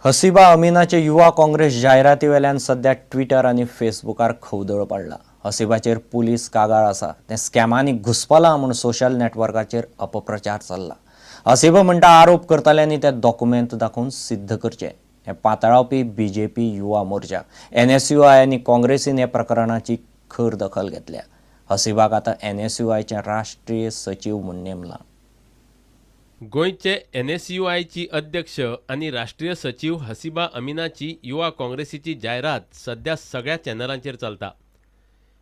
हसिबा अमिनाचे युवा काँग्रेस जायराती वेल्यान सध्या ट्विटर आनी फेसबुकार खवदळ पडला. हसिबाचेर पुलीस कागाळ आसा. तें स्कॅमांनी घुस्पलां म्हूण सोशल नेटवर्काचेर अपप्रचार चल्ला. हसिबा म्हणटा, आरोप करतल्यांनी ते दोकुमेंत दाखोवन सिद्ध करचें. हें पातळावपी बीजेपी युवा मोर्चा, एनएसयूआय आनी काँग्रेसीन ह्या प्रकरणाची खर दखल घेतल्या. हसिबाक आतां एनएसयूआयचें राष्ट्रीय सचीव म्हूण नेमलां. गोंयचे एनएसयूआयची अध्यक्ष आनी राष्ट्रीय सचीव हसिबा अमिनाची युवा काँग्रेसीची जायरात सध्या सगळ्या चॅनलांचेर चलता.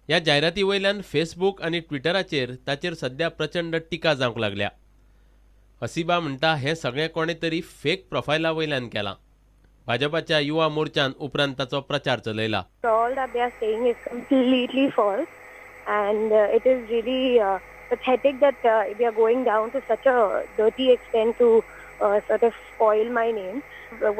ह्या जायराती वयल्यान फेसबूक आनी ट्विटराचेर ताचेर सध्या प्रचंड टिका जावंक लागल्या. हसिबा म्हणटा, हें सगळें कोणें तरी फेक प्रोफायला वयल्यान केलां. भाजपाच्या युवा मोर्चान उपरांत ताचो प्रचार चलयला. All that they are saying is completely false, and it is really pathetic that they are going down to such a dirty extent to sort of spoil my name.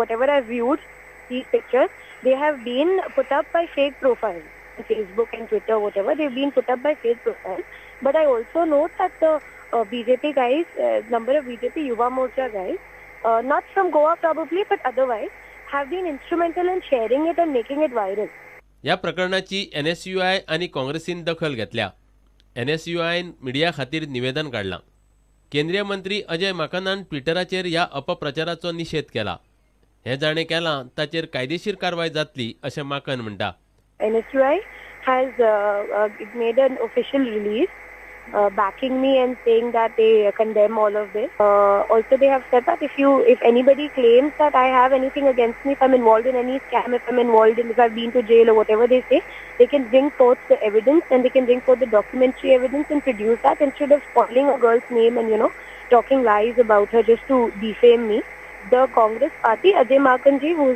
Whatever I viewed, these pictures, they have been put up by fake profiles. Facebook and Twitter, whatever, they've been put up by fake profiles. But I also note that the BJP guys, number of BJP Yuva Morcha guys, not from Goa probably, but otherwise, have been instrumental in sharing it and making it viral. ह्या प्रकरणाची NSUI आनी काँग्रेसीन दखल घेतल्या. एनएसयूआयन media खातीर निवेदन काडलां. केंद्रीय मंत्री अजय माकनान ट्विटराचेर ह्या अपप्रचाराचो निशेध केला. हें जाणें केलां ताचेर कायदेशीर कारवाय जातली अशें माकन म्हणटा. NSUI has made an official release backing me and saying that they condemn all of this. Also, they have said that if anybody claims that I have anything against me, if I'm involved in any scam, if I'm involved in, if I've been to jail or whatever they say, they can bring forth the evidence and they can bring forth the documentary evidence and produce that instead of spoiling a girl's name and talking lies about her just to defame me. The Congress party, Ajay Makanji, who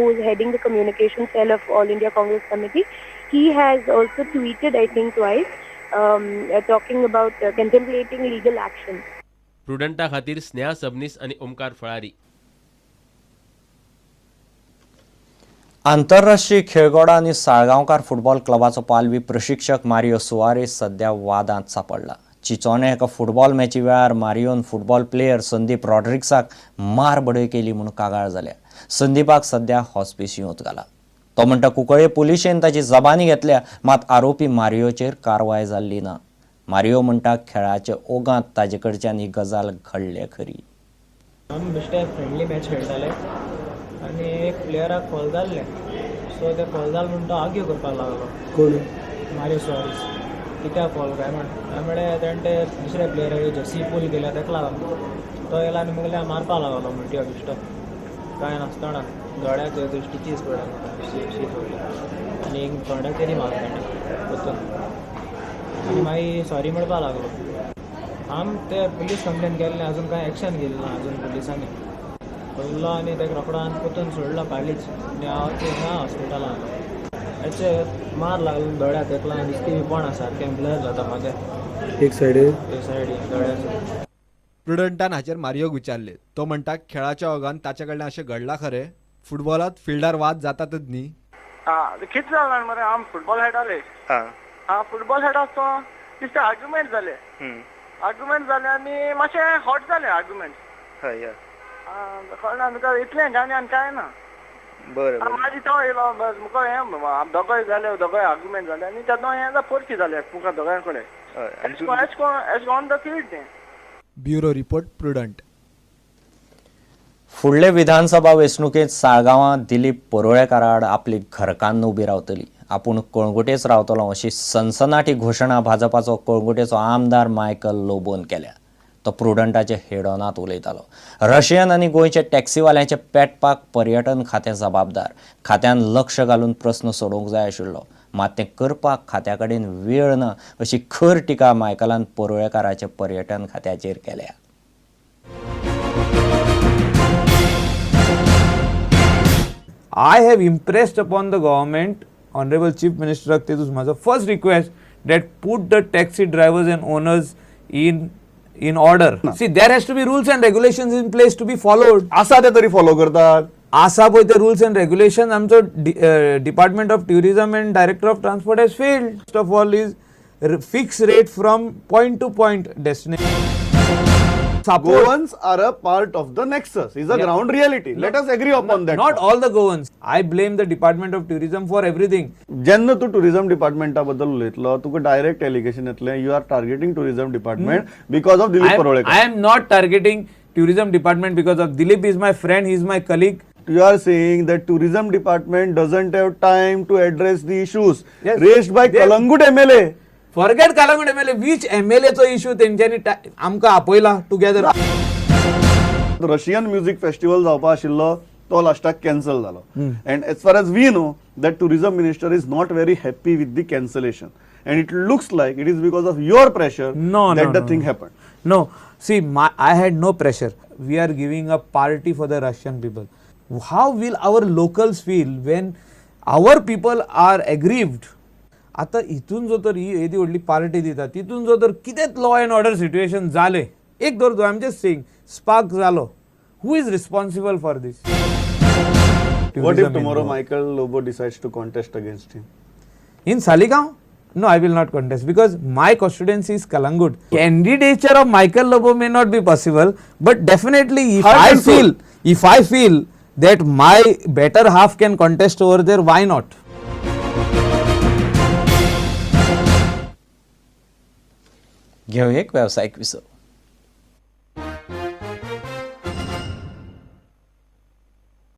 is heading the communication cell of All India Congress Committee, he has also tweeted, I think twice, talking about contemplating legal action. प्रुडंटा खातीर स्नेहा सबनीस आनी ओमकार फळारी. आंतरराष्ट्रीय खेळगडो आनी Salgaonkar football क्लबाचो पालवी प्रशिक्षक Mario Soares सध्या वादांत सांपडला. चिचोणे एका फुटबॉल मॅची वेळार मारियोन फुटबॉल प्लेयर संदीप रॉड्रिक्साक मार बडय केली म्हूण कागाळ जाल्या. संदीपाक सध्या हॉस्पिसियूंत घाला. तो म्हणटा, कुंकळे पुलिशेन ताची जबानी घेतल्या, मात आरोपी मारियोचेर कारवाय जाल्ली ना. मारियो म्हणटा, खेळाच्या ओगांत ताजे कडच्यान ही गजाल घडल्या खरी. आमी बेश्टे फ्रेंडली मॅच खेळटाले आनी एक प्लेयराक फॉल जाल्लें. सो ते फॉल जाल म्हूण तो आर्ग्यू करपाक लागलो. कोण? मारियो सुवारीस. कित्याक फॉल काय म्हण. हांवें म्हळें, तेणें ते दुसऱ्या प्लेयराक जर्सी पूल केल्या, तेका लागून तो येयला आनी मुगेल्या मारपाक लागलो म्हणटी बेश्टो कांय नासतना. दोळ्याक स्टिचीस पडल्या शी सोडली आनी तोंडाचेरय मारलो तेणें परतून आनी मागीर सॉरी म्हणपाक लागलो. आम ते पुलीस कंप्लेन केल्ले, अजून कांय एक्शन घेतली ना अजून पुलिसांनी. पयलो आनी ताका रोकडो आनी परतून सोडलो पालीच आनी हांव ते हिंगा हॉस्पिटलान आयलो. हेचे मार लागलो दोळ्याक, तेका लागून दिसती पण आसा, सारकें ब्लर जाता म्हाजें. एक सायडीन. एक सायडीन दोळ्याचो. प्रुडंटान हाचेर मारियोक विचारले. तो म्हणटा, खेळाच्या ओगान ताच्या कडल्यान अशें घडलां खरें. फुटबॉलात फिल्डार वाद जातातच न्ही. आं, कितें जालें मरे, आमी फुटबॉल खेळटाले. आं, फुटबॉल खेळटा आसतना दिसता आर्ग्युमेंट जाले. आर्ग्युमेंट जाले आनी मातशें हॉट जालें आर्ग्युमेंट. हय हय कळना तुका, इतलें आनी आनी कांय ना. बरें बरें मागीर तो येयलो, मुखार हें दोगोय जाले, दोगोय आर्ग्युमेंट जाले आनी तेदो हें परकी जालें मुखार दोगांय कडेन. हय आनी एश ऑन the field तें. Bureau report, Prudent. फुडले विधानसभा वेंचणुकेंत साळगांवां दिलीप परुळेकारा आड आपली घरकान्न उबी रावतली, आपूण कळंगुटेच रावतलो अशी सनसनाटी घोशणा भाजपाचो कळंगुटेचो आमदार मायकल लोबोन केल्या. तो प्रुडंटाचे हेडोनांत उलयतालो. रशियन आनी गोंयच्या टॅक्सीवाल्यांचे पेटपाक पर्यटन खातें जबाबदार. खात्यान लक्ष घालून प्रस्न सोडोवंक जाय आशिल्लो, मात तें करपाक खात्या कडेन वेळ ना अशी खर टिका मायकलान परुळेकाराच्या पर्यटन खात्याचेर केल्या. I have impressed upon the government, Honorable Chief Minister तेतूच म्हाजो first request that put the taxi drivers and owners in order. See, there has to be rules and regulations in place to be followed. आसा ते तरी follow करतात? आसा पळय ते rules and regulation, आमचो Department of Tourism and Director of Transport has failed. First of all is fix rate from point to point destination. Support Goans are a part of the nexus is a ground reality. Let us agree upon that. Not all the Goans. I blame the Department of Tourism for everything. जेन्ना तूं tourism डिपार्टमेंटा बद्दल उलयतलो, तुका direct allegation येतलें, you are targeting tourism department because of Dilip Parulekar. I am not targeting tourism department because of Dilip. Is my friend, he is my colleague. You are saying that tourism department doesn't have time to address the issues Yes. Raised by Calangute MLA. Forget Calangute MLA. Which MLA चो issue तेंच्यांनी आमकां आपयला together? Russian music festival जावपा आशिल्लो, तो लास्टाक cancel जालो, and as far as we know that tourism minister is not very happy with the cancellation, and it looks like it is because of your pressure No, that no, the no, thing no. Happen. No, see, I had no pressure. We are giving a party for the Russian people. How will our locals feel when our people are aggrieved? आतां हितून जो तर ही येदी व्हडली party दिता, तितून जो तर कितेंच लॉ एंड ऑर्डर सिट्युएशन जालें, एक दवर, I am just saying, spark जालो, who is responsible for this? What if tomorrow Michael Lobo decides to contest against him? In Saligao? No, I will not contest because my constituency is Kalangut. Candidature of Michael Lobo may not be possible, but definitely if Heart I and soul. Feel, if I feel that my better half can contest over there, why not? घेवया एक वेवसायीक विसव.